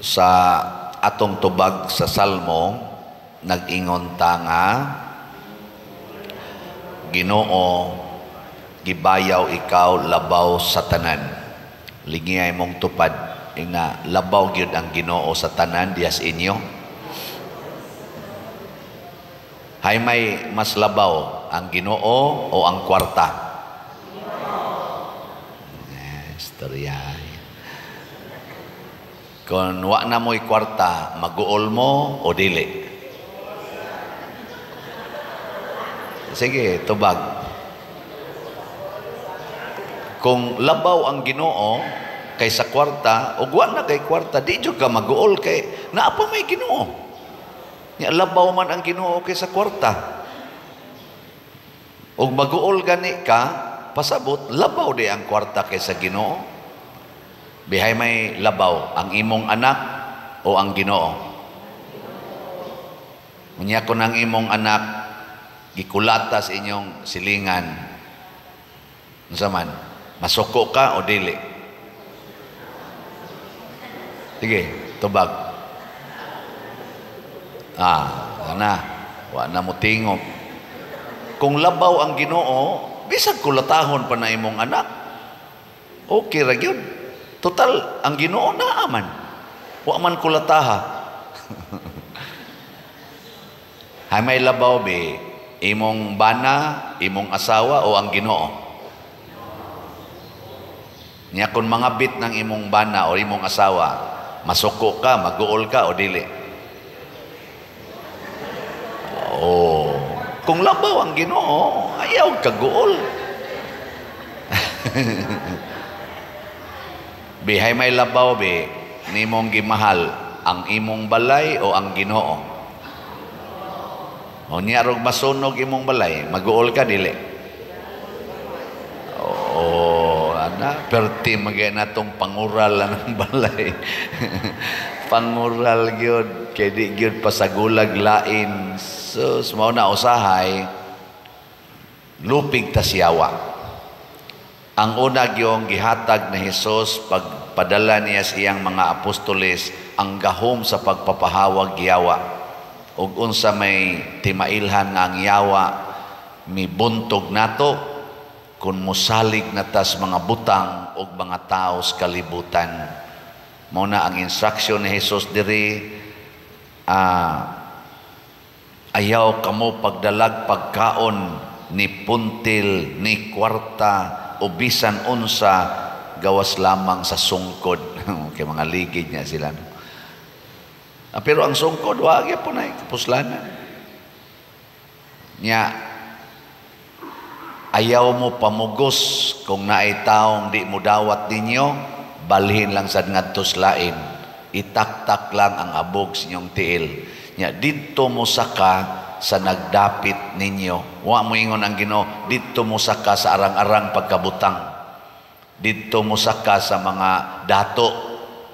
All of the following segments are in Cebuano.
Sa atong tubag sa Salmo, nag-ingon ta nga, "Ginoo, gibayaw ikaw labaw sa tanan." Lingiyay mong tupad nga labaw gyud ang Ginoo sa tanan diha sa inyo. Hay may mas labaw, ang Ginoo o ang kwarta? Istorya. Kung wa na mo'y kwarta, maguol mo o dili? Sige, tubag. Kung labaw ang Ginoo kaysa kwarta, ug wa na kay kwarta, di jud ka maguol kay naa pa may Ginoo. Nya labaw man ang Ginoo kaysa kwarta. Ug maguol gani ka, pasabot labaw di ang kwarta kaysa Ginoo. Bihay may labaw ang imong anak o ang Ginoo? Unya kun ang imong anak gikulata sa inyong silingan, unsa man, masuko ka o dili? Sige, tubag. Ana, wa na mo tingog. Kung labaw ang Ginoo, bisag kulatahon pa na imong anak, okay ra gyud. Total, ang Ginoo naa man. Wa man kulataha. Hay may labaw be, imong bana, imong asawa o ang Ginoo? Nya kung mga bit ng imong bana o imong asawa, masuko ka, maguol ka o dili? Oh, kung labaw ang Ginoo, ayaw kaguol. Bihay may labaw be, nimong gimahal ang imong balay o ang Ginoo? O niya rog masunog imong balay, maguol ka dili? Oo, ana, perti magay na tong pangural ang balay. Pangural gyud, kay di gyud pasagulag lain. Sus, mao na usahay lupig ta siyawa. Ang una gyong gihatag ni Hesus pagpadala niya sa iyang mga apostoles ang gahom sa pagpapahawag yawa. Ug unsa may timailhan nga ang yawa mibuntog nato kung mosalig na tas mga butang ug mga tao sa kalibutan. Mao na ang instruction ni Hesus diri, ayaw kamo pagdalag pagkaon ni puntil ni kwarta o bisan unsa gawas lamang sa sungkod. Kay mga ligid niya sila. No? Pero ang sungkod, wa gyapon ay kapuslanan. Nya, ayaw mo pamugos kung naay taong di mo dawat ninyo, balhin lang sad ngadto sa lain. Itaktak lang ang abog sa inyong tiil. Nya, didto mo saka sa nagdapit ninyo. Wa mo ingon ang Ginoo, didto mo saka sa arang-arang pagkabutang. Didto mo saka sa mga dato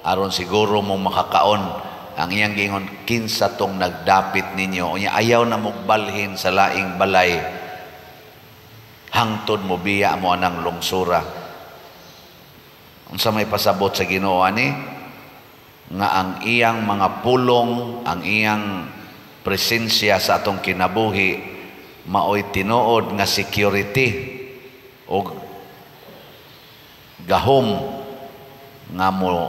aron siguro mo makakaon. Ang iyang giingon, kinsa tong nagdapit ninyo. Unya ayaw na mugbalhin sa laing balay. Hangtod mo biya mo anang lungsura. Unsa may pasabot sa Ginoo ani? Nga ang iyang mga pulong, ang iyang presensya sa atong kinabuhi maoy tinuod nga security og gahom nga mo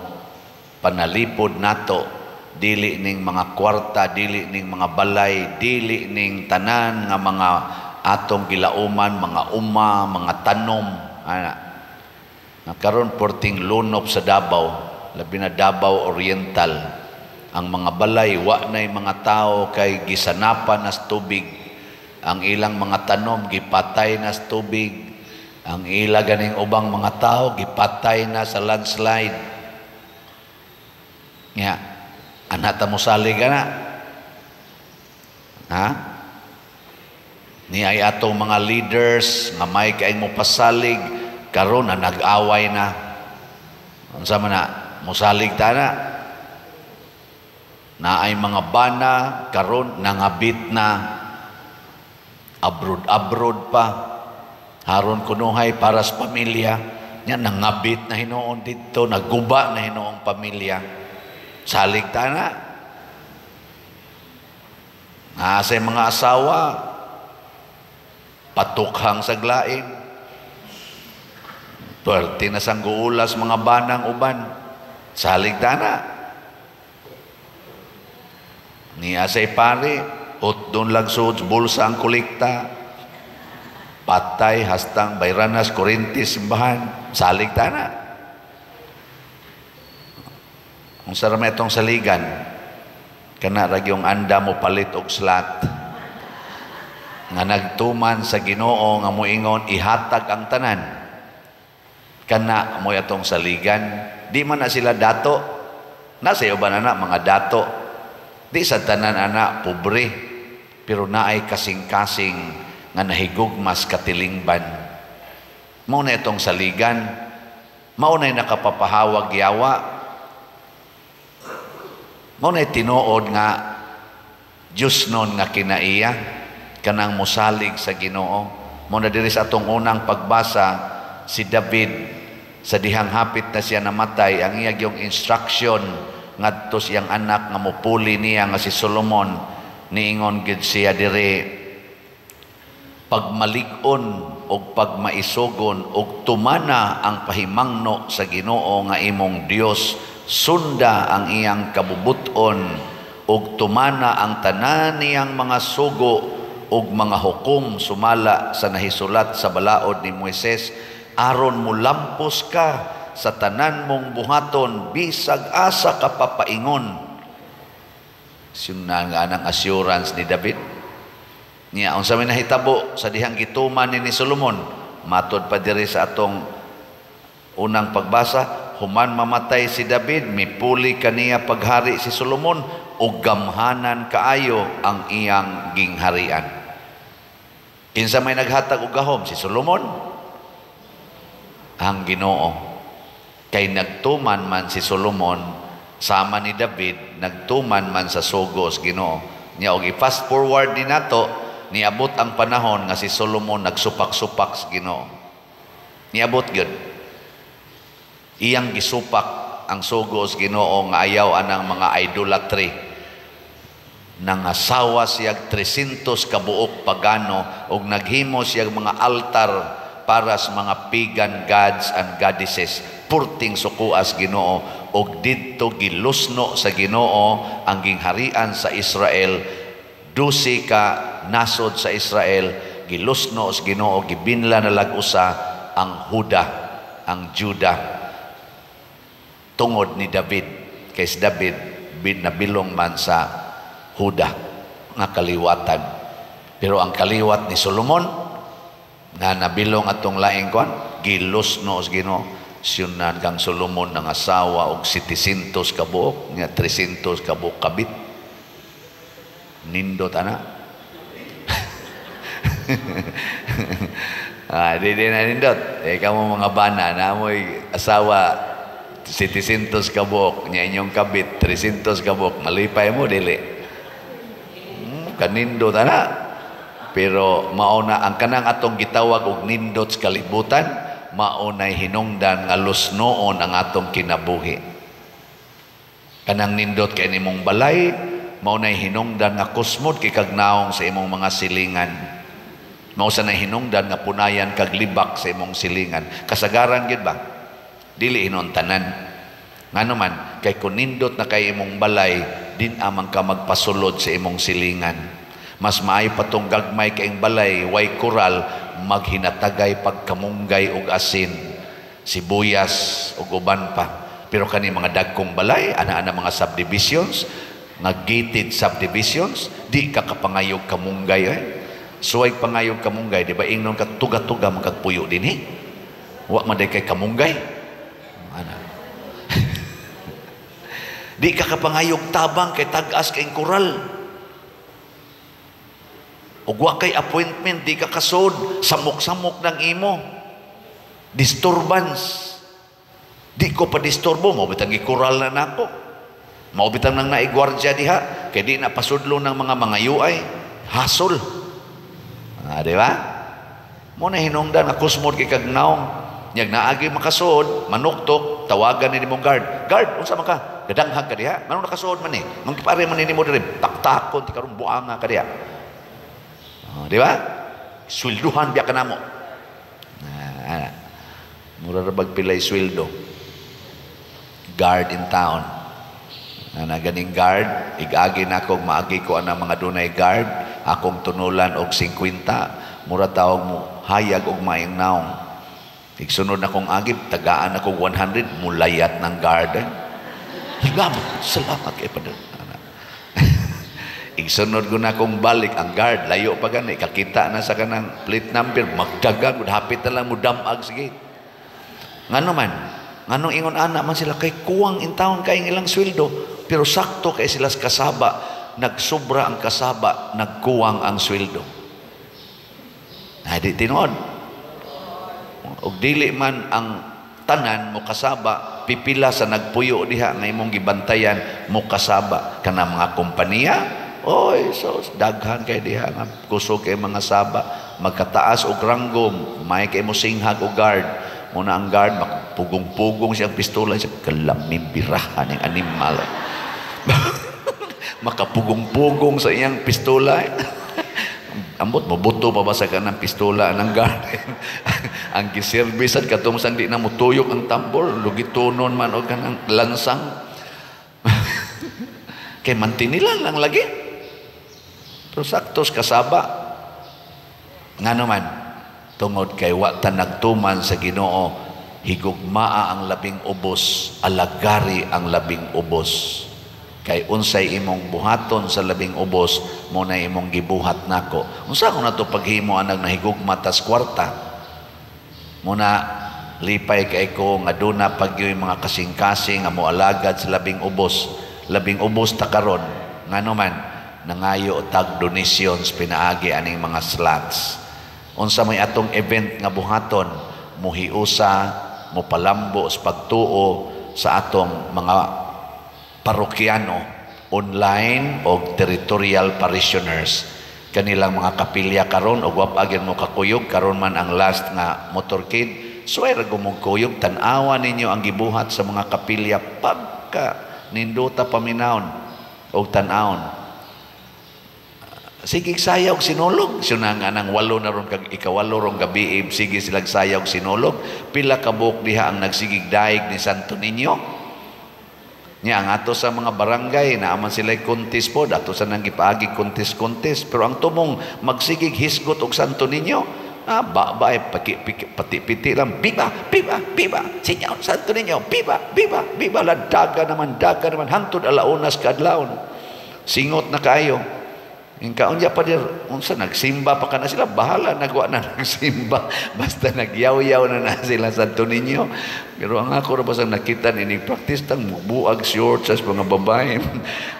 panalipod nato, dili ning mga kwarta, dili ning mga balay, dili ning tanan nga mga atong gilauman, mga uma, mga tanom ana. Nga karon porting lunop sa Davao, labi na Davao Oriental, ang mga balay wa nay mga tao kay gisanapan nas tubig, ang ilang mga tanom gipatay nas tubig, ang ila ganing ubang mga tao gipatay na sa landslide. Nya, ana ta mosalig ana. Ha? Ni ay atong mga leaders nga may kaing mopasalig karon na nag-away na. Unsa man na mosalig ta na? Naay mga bana karon nangabit na, abroad-abroad pa, haron kunuhay para sa pamilya nya, nangabit na hinuon didto, naguba na hinuong pamilya. Salig ta na. Nasa mga asawa, patukhang sa glain. Puwerte na sangguulas mga banang uban. Salig ta na. Niya say pare, utdon lang sud bulsa ang kolekta. Patay hastang bayranas kuryente simbahan. Salig ta na. Kung sa ramay itong saligan, kana ra gyung anda mo palit og slot nga nagtuman sa Ginoo nga moingon ihatag ang tanan, kana mo atong saligan. Di man na sila dato, nasa iyo ba na mga dato, di sa tanan ana pobre, pero naay kasing-kasing nga nahigugmas katilingban. Mao na itong saligan, mao na nakapapahawag yawa, mao na tinuod nga Diyos nun nga kinaiya kanang mosalig sa Ginoo. Mao na diri sa atong unang pagbasa, si David sa dihang hapit na siya namatay, ang iya yung instruction ngadto siyang anak nga mopuli niya nga si Solomon, niingon gid siya diri, pagmalig-on og pagmaisugon og tumana ang pahimangno sa Ginoo nga imong Dios, sunda ang iyang kabubuton ug tumana ang tanan niyang mga sugo ug mga hukom sumala sa nahisulat sa balaod ni Moises, aron molampos ka sa tanan mong buhaton bisag asa ka papaingon. Siyun nga ang assurance ni David. Niya unsa may nahitabo sa dihang gituman ni Solomon, matod pa diri sa atong unang pagbasa, human mamatay si David, mipuli kaniya paghari si Solomon ug gamhanan kaayo ang iyang gingharian. Kinsa may naghatag og gahom? Si Solomon? Ang Ginoo. Kay nagtuman man si Solomon sama ni David, nagtuman man sa sugos Ginoo. Nya og i-fast forward ni nato, niabot ang panahon nga si Solomon nagsupak-supak sa Ginoo. Niabot gyud. Iyang gisupak ang sugos Ginoo nga ayaw anang mga idolatry. Nangasawa siyag 300 kabuok pagano ug naghimo siyag mga altar para sa mga pagan gods and goddesses. Purting sukuas Ginoo ug didto gilusno sa Ginoo ang gingharian sa Israel. 12 ka nasod sa Israel gilusno sa Ginoo, gibinla na lag-usa ang Huda, ang Juda, tungod ni David. Kay si David nabilong man sa Huda nga kaliwatan. Pero ang kaliwat ni Solomon nga nabilong atong laing kwan, gilusno sa Ginoo. Siyunan kang Solomon ng asawa og 700 kabuok, nga 300 kabuok kabit. Nindot ana. Di na nindot. Eh kamo mga bana na mo'y asawa 700 kabuok, nya inyong kabit 300 kabuok, malipay mo dili. Kanindot ana. Pero mao na ang kanang atong gitawag og nindot sa kalibutan, mao nay hinungdan nga lusnoon ang atong kinabuhi. Kanang nindot kay nimong balay, mao nay hinungdan nga kusmod kay kagnaong sa imong mga silingan. Mao sa nay hinungdan nga punayan kag libak sa imong silingan. Kasagaran gid ba? Dili hinon tanan. Ngano man, kay kun nindot na kay imong balay, din amang ka magpasulod sa imong silingan. Mas maayo pa tong gagmay kaing balay, way koral, maghinatagay pagkamunggay og asin, sibuyas og uban pa. Pero kani mga dagkong balay, ana-ana mga subdivisions, nga gated subdivisions, di ka kapangayog kamunggay eh. Suway pangayog kamunggay, di ba ingnon ka tuga-tuga magkagpuyo dinhi? Wa man day kay kamunggay. Ana. Di ka kapangayog tabang kay tag-as kay koral. Ug wa kay appointment, di ka kasod, samok-samok ng imo. Disturbance. Di ko pa disturbo, mao bitang gikoral na nako. Mao bitang nang naigwardya diha, kay di na pasudlo ng mga mangayuay, hasol. Di ba? Mo na hinungdan nga kusmod kay kagnaong. Nyag naagi makasod, manuktok, tawagan ni nimong guard. Guard, unsa man ka? Gadanghag ka diha. Nganong nakasuod man ni? Nganong gipare man nimo diri? Taktakon ti karon buanga ka diha. Oh, di ba? Swelduhan biya ka namo. Ah, mura ra bag pilay sweldo. Guard in town. Ana ganing guard, igagi na ako, maagi ko ana mga dunay guard, akong tunulan og 50, mura tawag mo hayag og maayong naong. Igsunod na kong agib, tagaan ako 100, mulayat ng garden. Salamat, salamat kay Padre. Igsunod ko na kong balik, ang guard, layo pa gani, kakita na sa kanang plate number, magdagan, hapit na lang mo damag, sige. Ngano man, nganong ingon ana man sila, kay kuwang in town kay ilang sweldo, pero sakto kay sila sa kasaba, nagsubra ang kasaba, nagkuwang ang sweldo. Ay, di tinuod. Og dili man ang tanan mo kasaba, pipila sa nagpuyo diha nga imong gibantayan mo kasaba kana mga kompanya. Oy, so daghan kay diha nga kusog kay mga saba, magkataas og ranggo, may kay mo singhag og guard. Muna ang guard makpugong-pugong siyang pistola siya kalamimbirahan ng animal. Makapugong-pugong sa iyang pistola. Ambot mobuto pa ba sa kanang pistola ng guard? Ang giservisan katong sang di na mutuyok ang tambor, lugitonon man og kanang lansang. Kay mantinilan lang lagi. Pero saktos kasaba. Ngano man, tungod kay wa ta nagtuman sa Ginoo, higugmaa ang labing ubos, alagari ang labing ubos. Kay unsay imong buhaton sa labing ubos, mo na imong gibuhat nako. Unsa ko nato paghimo anag nahigugma tas kwarta? Muna lipay kay ko nga duna pagyoy mga kasing-kasing nga moalagad sa labing ubos. Labing ubos ta karon. Ngano man, nangayo tag donations pinaagi aning mga slots. Unsa may atong event nga buhaton, muhiusa, mopalambo sa pagtuo sa atong mga parokyano online o territorial parishioners, kanilang mga kapilya karon og wa pa mo kakuyog karon man ang last nga motorcade, suway ra gumog kuyog. Tan-awa ninyo ang gibuhat sa mga kapilya pagka nindota paminawon og tan-awon. Sige sayaw sinulog, suna nga nang walo na ron kag ikawalo rong gabi, sige silag sayaw sinulog. Pila ka buok diha ang nagsigig daig ni Santo Niño? Nya ang ato sa mga barangay naaman sila contest pod, ato sa nang gipaagi contest-contest, pero ang tumong magsigig hisgot og Santo Niño, ba ba ay pati-piti lang, biba biba biba sinyaw Santo Niño, biba biba biba, ladaga naman, daga naman hangtod alaunas kaadlawon, singot na kaayo. Yung kaunya pa dir, unsa nagsimba pa kana sila, bahala nagwa na nagsimba, basta nagyaw-yaw na na sila Santo Niño. Pero ang ako ra basta nakita ni practice tang buag shorts sa mga babae,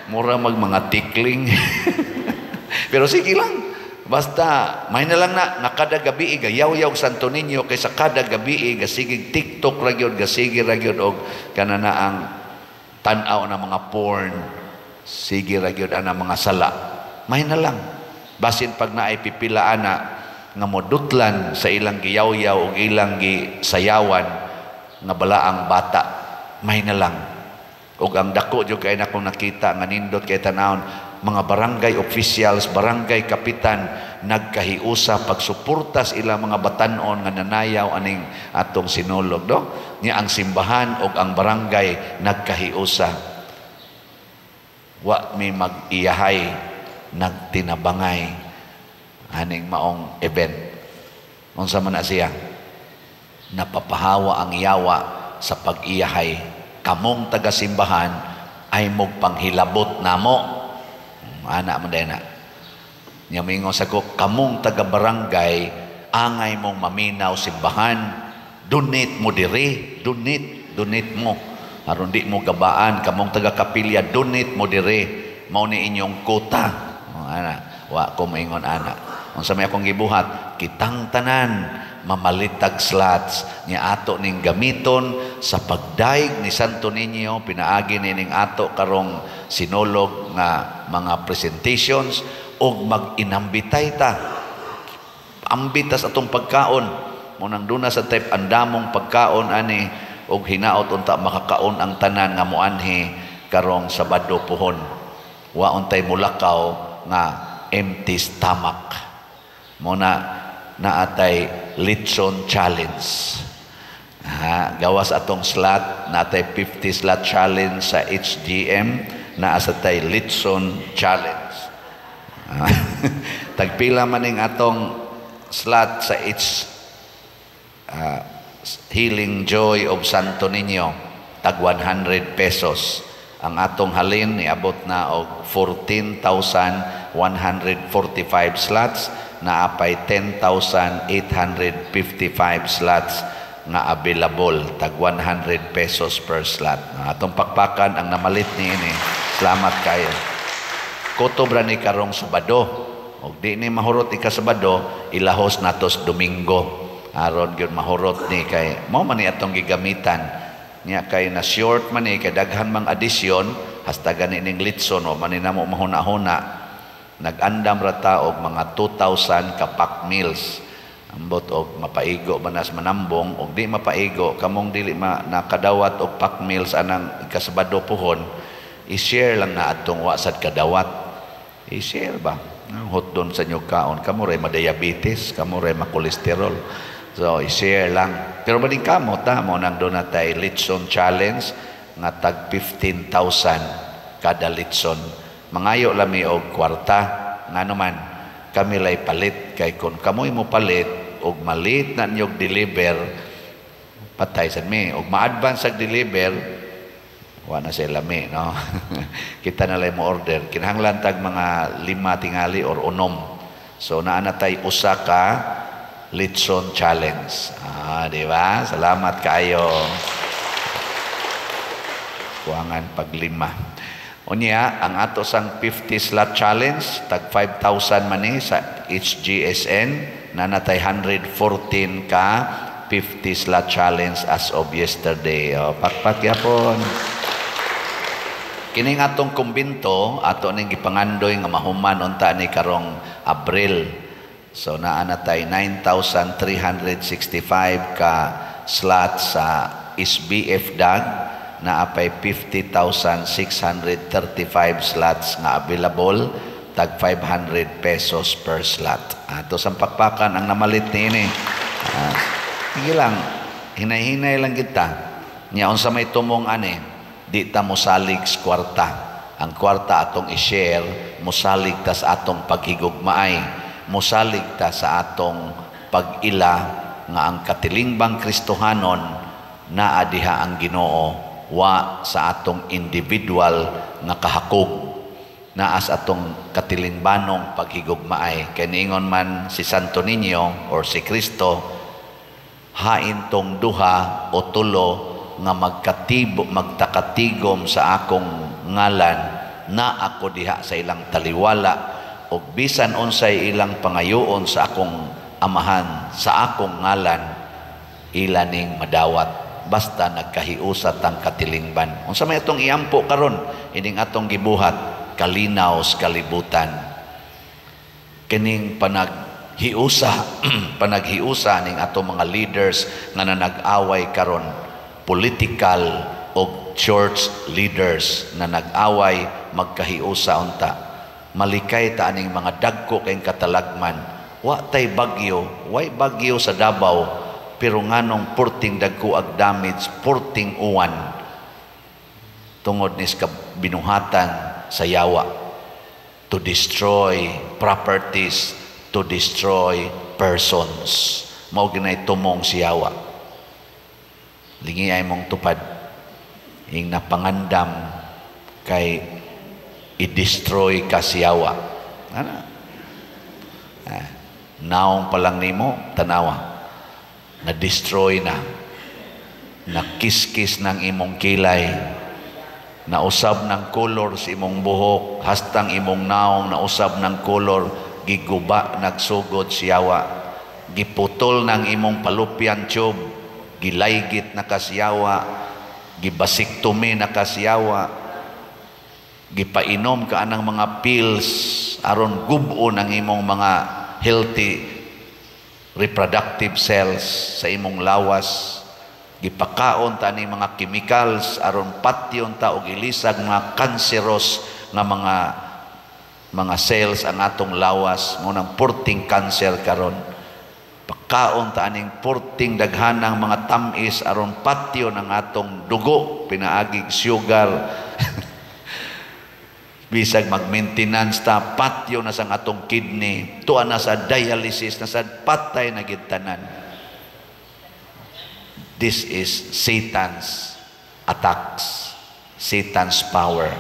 mura mag mga tikling. Pero sige lang, basta may na lang na nga kada gabi gayaw-yaw Santo Niño kaysa kada gabi gasigig TikTok ra gyud, gasige ra gyud og kana na ang tan-aw na mga porn, sige ra gyud ana mga sala. May na lang. Basin pag naay pipila ana nga modutlan sa ilang giyaw-yaw o ilang gisayawan nga balaang bata, may na lang. Og ang dako jud kay nakong nakita nga nindot kay tanawon, mga barangay officials, barangay kapitan nagkahiusa pagsuporta sa ilang mga batan-on nga nanayaw aning atong sinulog, no? Nya ang simbahan og ang barangay nagkahiusa. Wa mi mag-iyahay, nagtinabangay aning maong event. Unsa man na siya? Napapahawa ang yawa sa pag-iyahay. Kamong tagasimbahan ay mogpanghilabot namo. Ana man day na. Nya mingon sa ko, kamong taga-barangay angay mong maminaw simbahan, donate mo diri, donate, donate mo. Aron di mo gabaan, kamong taga-kapilya, donate mo diri. Mao ni inyong kota. Ana, wa ko moingon ana. Unsa may akong gibuhat, kitang tanan mamalitag slots nya ato ning gamiton sa pagdaig ni Santo Niño, pinaagi nining ato karong sinulog nga mga presentations og mag-inambitay ta. Ambitas atong pagkaon. Munang duna sa type andamong pagkaon ani og hinaot unta makakaon ang tanan nga moanhi Karong Sabado puhon. Wa untay mulakaw nga empty stomach. Mao na naatay Litson Challenge. Ha, gawas atong slot, natay 50 slot challenge sa HGM, naa sa tay Litson Challenge. Tagpila man ning atong slot sa H Healing Joy of Santo Niño, tag 100 pesos. Ang atong halin niabot na og 14,145 slots, naapay 10,855 slots nga available, tag 100 pesos per slot. Atong pakpakan ang namalit niini. Salamat kayo. Kutob ra ni karong Sabado. Og di ni mahurot ika-Sabado, ilahos natos Domingo. Aron gyud mahurot ni kay mao man ni atong gigamitan. Nya kay na short man ni kay daghan mang addition, hasta gani ning litson o man ni namo mahuna-huna. Nag-andam ra ta og mga 2,000 ka pack meals. Ambot og mapaigo man nas manambong, og di mapaigo kamong dili ma nakadawat og pack meals anang ikasabado puhon, i-share lang na atong wa sad kadawat. I-share ba? Ang hotdon sa inyo kaon, kamo ray ma-diabetes, kamo ray ma-cholesterol. So, i-share lang. Pero baning kamo, ta mo nang doon natay Litson Challenge nga tag 15,000 kada litson. Mangayo lami og kwarta, ngano man kami lay palit, kay kun kamoy mo palit og malit na ninyog deliver, patay sad mi. Og ma-advance ag deliver, wa na sila lami, no? Kita na lang mo order, kinahanglan tag mga 5 tingali or 6. So naa na tay usa ka Litson Challenge. Ah, di ba? Salamat kaayo. Kuangan pag 5. Unya, ang ato sang 50 slot challenge, tag 5,000 man ni sa HGSN, na natay 114 ka 50 slot challenge as of yesterday. O, pakpak yapon. Kining atong kumbinto, ato ning gipangandoy nga mahuman unta ni karong Abril. So naa na tay 9,365 ka slot sa SBF DAG, naapay 50,635 slots nga available, tag 500 pesos per slot. Ato sang pakpakan ang namalit niini. Sige lang, hinay-hinay lang kita. Nya unsa may tumong ani, di ta mosalig sa kwarta. Ang kwarta atong i-share, mosalig ta sa atong paghigugmaay, mosalig ta sa atong pag-ila nga ang katilingbang Kristohanon naa diha ang Ginoo, wa sa atong individual nga kahakog, naa sa atong katilingbanong paghigugmaay. Kay niingon man si Santo Niño or si Kristo, hain tong duha o tulo nga magkatibo, magtakatigom sa akong ngalan, na ako diha sa ilang taliwala, og bisan unsay ilang pangayoon sa akong amahan sa akong ngalan, ila ning madawat, basta nagkahiusa tang katilingban. Unsa may atong iampo karon, ining atong gibuhat, kalinaw sa kalibutan. Kining panaghiusa, panaghiusa ning atong mga leaders nga nanag-away karon, political o church leaders na nag-away, magkahiusa unta. Malikay ta aning mga dagko kayong katalagman. Wa tay bagyo, way bagyo sa Davao, pero nganong purting dagko ag damage, purting uwan, tungod nis binuhatan sa yawa to destroy properties, to destroy persons. Mao ginay tumong si yawa. Lingi ay mong tupad ing napangandam kay i-destroy ka si yawa. Ana? Naong pa lang nimo, tanawa. Na-destroy na. Nakiskis ng imong kilay. Nausab ng kolor sa imong buhok, hastang imong naong nausab ng kolor, giguba nagsugod siyawa. Giputol ng imong fallopian tube, gilaygit na kasiyawa, gibasiktomi na kasiyawa, gipainom ka anang mga pills aron gubo ng imong mga healthy reproductive cells sa imong lawas. Gipakaon ta ni mga chemicals aron patyon ta og ilisag mga cancerous nga mga cells ang atong lawas, mao nang purting cancer karon. Pakaon ta aning purting daghanang mga tamis aron patyon ang atong dugo pinaagig sugar. Bisag mag-maintenance ta, patyo na sa atong kidney, tuwa na sa dialysis na sa patay na gid tanan. This is Satan's attacks, Satan's power.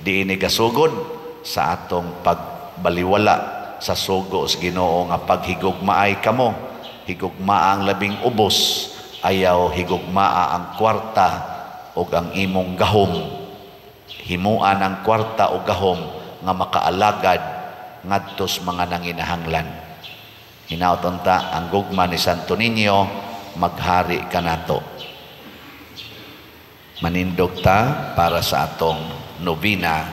Diini gasugod sa atong pagbaliwala sa sugo sa Ginoo nga paghigugmaay kamo, higugmaa ang labing ubos, ayaw higugmaa ang kwarta ug ang imong gahom. Himuan ang kwarta o gahom nga makaalagad ngadto sa mga nanginahanglan. Hinaot unta ang gugma ni Santo Niño maghari kanato. Manindog ta para sa atong novena.